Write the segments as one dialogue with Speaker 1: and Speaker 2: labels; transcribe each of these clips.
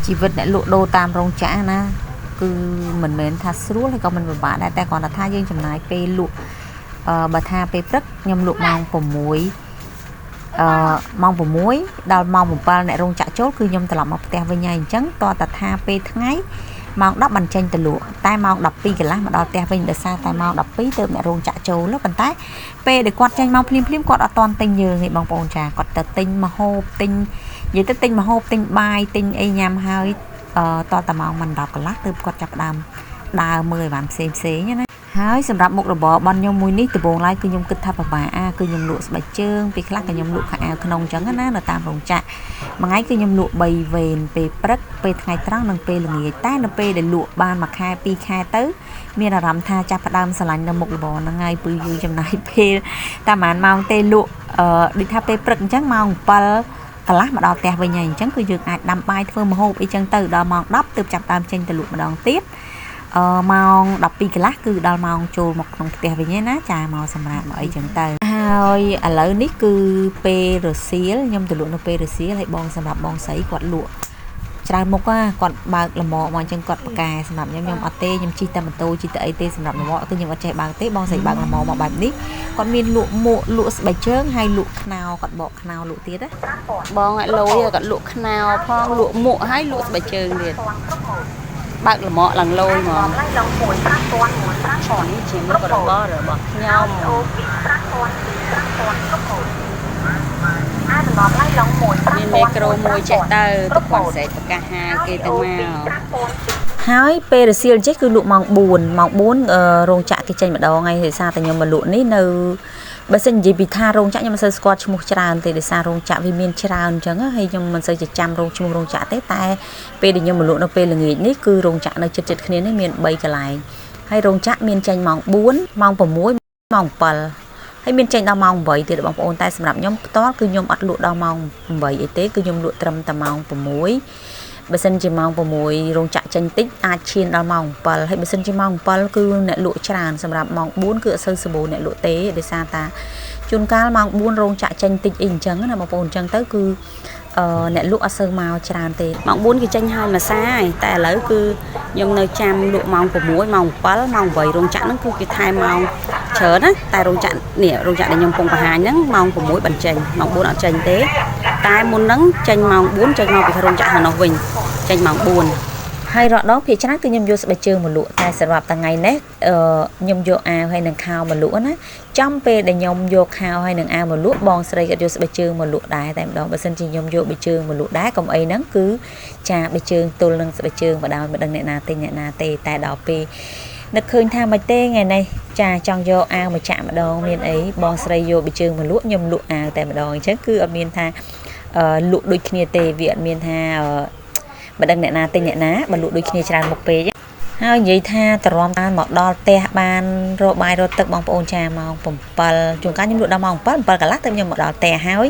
Speaker 1: ជីវិតអ្នកលក់ដូរតាមរោងចក្រណាគឺមិនមែនថាស្រួលហើយក៏មិនពិបាកដែរតែគ្រាន់តែថាយើងចំណាយពេលលក់បើថាពេលព្រឹកខ្ញុំលក់ម៉ោង6ម៉ោង6ដល់ម៉ោង7អ្នករោងចក្រចូលគឺខ្ញុំត្រឡប់មកផ្ទះវិញហើយអញ្ចឹងតើតាថាពេលថ្ងៃម៉ោង10បានចេញទៅលក់តែម៉ោង12កន្លះមកដល់ផ្ទះវិញដោយសារតែម៉ោង12ទើបអ្នករោងចក្រចូលប៉ុន្តែពេលដែលគាត់ចេញមកភ្លាមភ្លាមគាត់អត់ទាន់ទិញយើងទេបងប្អូនចាគាត់ទៅទិញម្ហូបទិញនិយាយទៅទិញម្ហូបទិញបាយទិញអីញ៉ាំហើយតតែម៉ោងមិន10កន្លះទើបគាត់ចាប់ផ្ដើមដើរមើលអីវ៉ាន់ផ្សេងផ្សេងណាហើយសម្រាប់មុខរបររបស់ខ្ញុំមួយនេះដំបូងឡើយគឺខ្ញុំគិតថាពិបាកអាគឺខ្ញុំលក់ស្បែកជើងពេលខ្លះក៏ខ្ញុំលក់ខោអាវក្នុងអញ្ចឹងណានៅតាមរោងចក្រមួយថ្ងៃគឺខ្ញុំលក់3វេនពេលព្រឹកពេលថ្ងៃត្រង់និងពេលល្ងាចតែនៅពេលដែលលក់បានមួយខែពីរខែទៅមានអារម្មណ៍ថាចាប់ផ្ដើមស្រឡាញ់នៅមុខរបរហ្នឹងហើយព្រោះយើងចំណាយពេលតែប្រហែលម៉ោងទេលក់ដូចថាពេលព្រឹកអញ្ចឹងម៉ោង7កន្លះមកដល់ផ្ទះវិញហើយអញ្ចឹងគឺយើងអាចដាំបាយធ្វើម្ហូបអីចឹងទៅដល់ម៉ោង10ទើបចាប់ដើមចេញទៅលក់ម្ដងទៀតម៉ោង12កន្លះគឺដល់ម៉ោងចូលមកក្នុងផ្ទះវិញឯណាចាមកសម្រាប់មកអីចឹងទៅហើយឥឡូវនេះគឺពេលរសៀលខ្ញុំទៅលក់នៅពេលរសៀលហើយបងសម្រាប់បងស្រីគាត់លក់ច្រើនមុខគាត់បើកលមមកអញ្ចឹងគាត់ប្រកែសម្រាប់ខ្ញុំខ្ញុំអត់ទេខ្ញុំជិះតែម៉ូតូជិះតែអីទេសម្រាប់លមគឺខ្ញុំអត់ចេះបើកទេបងស្រីបើកលមមកបែបនេះគាត់មានលក់មួកលក់ស្បែកជើងហើយលក់ខ្នោគាត់បកខ្នោលក់ទៀតណា
Speaker 2: បងឲ្យលយគាត់លក់ខ្នោផងលក់មួកហើយលក់ស្បែកជើងទៀតបើកលមឡើងលយហ្មងនេះជាមុខរបររបស់ខ្ញុំមានមេក្រូមួយចេះទៅទៅគាត់ស្រែកប្រកាសហាគេទៅមក
Speaker 1: ហើយពេលរសៀលចេះគឺលក់ម៉ោង4ម៉ោង4រោងចក្រគេចេញម្ដងហើយដោយសារតែខ្ញុំមកលក់នេះនៅបើសិននិយាយពីថារោងចក្រខ្ញុំមិនសូវស្គាល់ឈ្មោះច្រើនទេដោយសាររោងចក្រវាមានច្រើនអញ្ចឹងហើយខ្ញុំមិនសូវจะចាំរោងឈ្មោះរោងចក្រទេតែពេលដែលខ្ញុំមកលក់នៅពេលល្ងាចនេះគឺរោងចក្រនៅជិតៗគ្នានេះមាន3កន្លែងហើយរោងចក្រមានចេញម៉ោង4ម៉ោង6ម៉ោង7ហើយមានចេញដល់ម៉ោង8ទៀតបងប្អូនតែសម្រាប់ខ្ញុំផ្ទាល់គឺខ្ញុំអត់លក់ដល់ម៉ោង8អីទេគឺខ្ញុំលក់ត្រឹមតែម៉ោង6បើសិនជាម៉ោង6រោងចក្រចេញតិចអាចឈានដល់ម៉ោង7ហើយបើសិនជាម៉ោង7គឺអ្នកលក់ច្រើនសម្រាប់ម៉ោង4គឺអត់សូវសម្បូរអ្នកលក់ទេដោយសារតាជួនកាលម៉ោង4រោងចក្រចេញតិចអីអញ្ចឹងណាបងប្អូនអញ្ចឹងទៅគឺអ្នកលក់អត់សូវមកច្រើនទេ
Speaker 2: ម៉ោង4គេចេញហើយមួយសាយតែឥឡូវគឺខ្ញុំនៅចាំលក់ម៉ោង6ម៉ោង7ម៉ោង8រោងចក្រហ្នឹងគឺគេថែមម៉ោងច្រើនណាតែរោងចក្រនេះរោងចក្រដែលខ្ញុំកំពុងបង្ហាញហ្នឹងម៉ោង6បានចេញម៉ោង4អត់ចេញទេតែមុនហ្នឹងចេញម៉ោង4ចេញមកពីរោងចក្រខាងនោះវិញចេញម៉ោង4
Speaker 1: ហើយរដងភាគច្រើនគឺខ្ញុំយកស្បែកជើងមកលក់តែសម្រាប់ថ្ងៃនេះខ្ញុំយកអាវហើយនឹងខោមកលក់ណាចំពេលដែលខ្ញុំយកខោហើយនឹងអាវមកលក់បងស្រីគាត់យកស្បែកជើងមកលក់ដែរតែម្ដងបើសិនជាខ្ញុំយកស្បែកជើងមកលក់ដែរកុំអីហ្នឹងគឺចាស្បែកជើងទល់នឹងស្បែកជើងបដ ாய் មិនដឹងអ្នកណាទិញអ្នកណាទេតែដល់ពេលនឹកឃើញថាមិនទេថ្ងៃនេះចាចង់យកអាវមកចាក់ម្ដងមានអីបងស្រីយកស្បែកជើងមកលក់ខ្ញុំលក់អាវតែម្ដងអញ្ចឹងគឺអត់មានថាលក់ដូចគ្នាទេវាអត់មានថាមិនដឹងអ្នកណាទិញអ្នកណាបើលក់ដូចគ្នាច្រើនមុខពេកហើយនិយាយថាទ្រាំបានមកដល់ផ្ទះបានរកបាយរកទឹកបងប្អូនចាម៉ោង7ជួនកាលខ្ញុំលក់ដល់ម៉ោង7 7កន្លះទៅខ្ញុំមកដល់ផ្ទះហើយ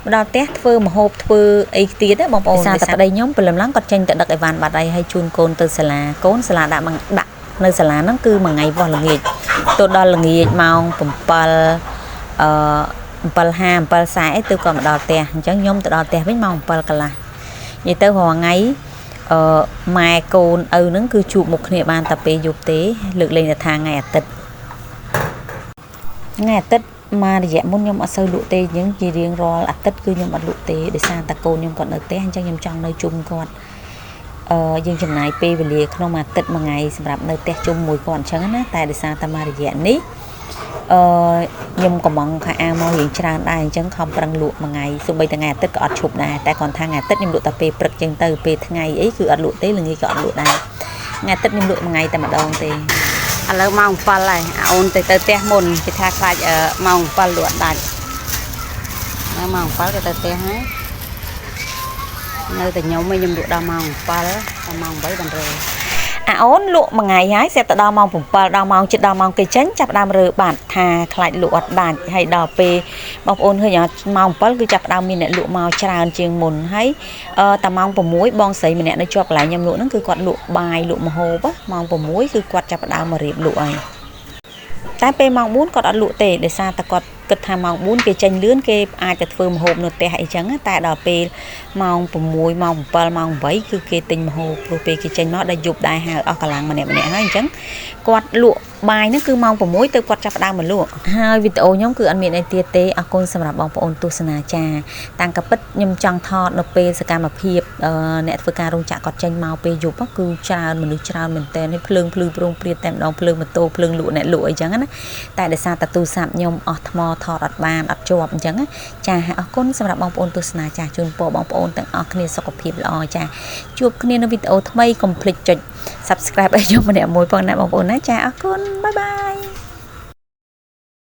Speaker 1: មកដល់ផ្ទះធ្វើម្ហូបធ្វើអីទៀតណាបងប្អូនសារតែប្តីខ្ញុំព្រលឹមឡើងគាត់ចេញទៅដឹកអីវ៉ាន់បាត់ហើយហើយជូនកូនទៅសាលាកូនសាលាដាក់នៅសាលាហ្នឹងគឺមួយថ្ងៃវាស់ល្ងាចទៅដល់ល្ងាចម៉ោង7 7:50 7:40អីទៅក៏មកដល់ផ្ទះអញ្ចឹងខ្ញុំទៅដល់ផ្ទះវិញម៉ោង7កន្លះនិយាយទៅរាល់ថ្ងៃម៉ែកូនឪហ្នឹងគឺជួបមុខគ្នាបានតែពេលយប់ទេលើកលែងតែថាថ្ងៃអាទិត្យថ្ងៃអាទិត្យមករយៈមុនខ្ញុំអត់សូវលក់ទេអញ្ចឹងជារៀងរាល់អាទិត្យគឺខ្ញុំអត់លក់ទេដោយសារតែកូនខ្ញុំគាត់នៅផ្ទះអញ្ចឹងខ្ញុំចង់នៅជុំគាត់យើងចំណាយពេលវេលាក្នុងមួយអាទិត្យមួយថ្ងៃសម្រាប់នៅផ្ទះជុំមួយគាត់អញ្ចឹងណាតែដោយសារតែមករយៈនេះខ្ញុំកំងខោអាវមករៀងច្រើនដែរអញ្ចឹងខំប្រឹងលក់មួយថ្ងៃសូម្បីតែថ្ងៃអាទិត្យក៏អត់ឈប់ដែរតែគ្រាន់ថាថ្ងៃអាទិត្យខ្ញុំលក់តែពេលព្រឹកចឹងទៅពេលថ្ងៃអីគឺអត់លក់ទេល្ងាចក៏អត់លក់ដែរថ្ងៃអាទិត្យខ្ញុំលក់មួយថ្ងៃតែម្ដងទេ
Speaker 2: ឥឡូវម៉ោង7ហើយអូនទៅផ្ទះមុនគេថាខ្លាចម៉ោង7លក់ដាច់នៅម៉ោង7គេទៅផ្ទះហើយនៅតែខ្ញុំឯងខ្ញុំលក់ដល់ម៉ោង7ដល់ម៉ោង8បានរើ
Speaker 1: អាអូនលក់មួយថ្ងៃហើយស្រាប់តែដល់ម៉ោង7ដល់ម៉ោងជិតដល់ម៉ោងគេចេញចាប់ដើមរើបាត់ថាខ្លាចលក់អត់ដាច់ហើយដល់ពេលបងប្អូនឃើញអត់ម៉ោង7គឺចាប់ដើមមានអ្នកលក់មកច្រើនជាងមុនហើយតែម៉ោង6បងស្រីម្នាក់នៅជាប់កន្លែងខ្ញុំលក់ហ្នឹងគឺគាត់លក់បាយលក់ម្ហូបម៉ោង6គឺគាត់ចាប់ដើមមករៀបលក់ហើយតែពេលម៉ោង4គាត់អត់លក់ទេដោយសារតែគាត់ គិតថាម៉ោង4គេចេញលឿនគេអាចទៅធ្វើម្ហូបនៅផ្ទះអីចឹងតែដល់ពេលម៉ោង6ម៉ោង7ម៉ោង8គឺគេទិញម្ហូបព្រោះពេលគេចេញមកដល់យប់ដែរហើយអស់កម្លាំងម្នាក់ម្នាក់ហើយអញ្ចឹងគាត់លក់បាយហ្នឹងគឺម៉ោង6ទៅគាត់ចាប់ផ្ដើមមកលក់ហើយវីដេអូខ្ញុំគឺអត់មានអីទៀតទេអរគុណសម្រាប់បងប្អូនទស្សនាចាតាំងក៏ពិតខ្ញុំចង់ថតនៅពេលសកម្មភាពអ្នកធ្វើការរោងចក្រគាត់ចេញមកពេលយប់គឺច្រើនមនុស្សច្រើនមែនតើហើយភ្លើងភ្លឺប្រងព្រាតតែម្ដងភ្លើងម៉ូតូភ្លើងលក់អ្នកលក់អីចឹងណាតែដោយសារតែទូរស័ព្ទខ្ញុំអស់ថ្មថតអត់បានអត់ជាប់អញ្ចឹងចាអរគុណសម្រាប់បងប្អូនទស្សនាចាជូនពរបងប្អូនទាំងអស់គ្នាសុខភាពល្អចាជួបគ្នានៅវីដេអូថ្មីកុំភ្លេចចុច Subscribe ឲ្យខ្ញុំម្នាក់មួយផងណាបងប្អូនណាចាអរគុណបាយបាយ។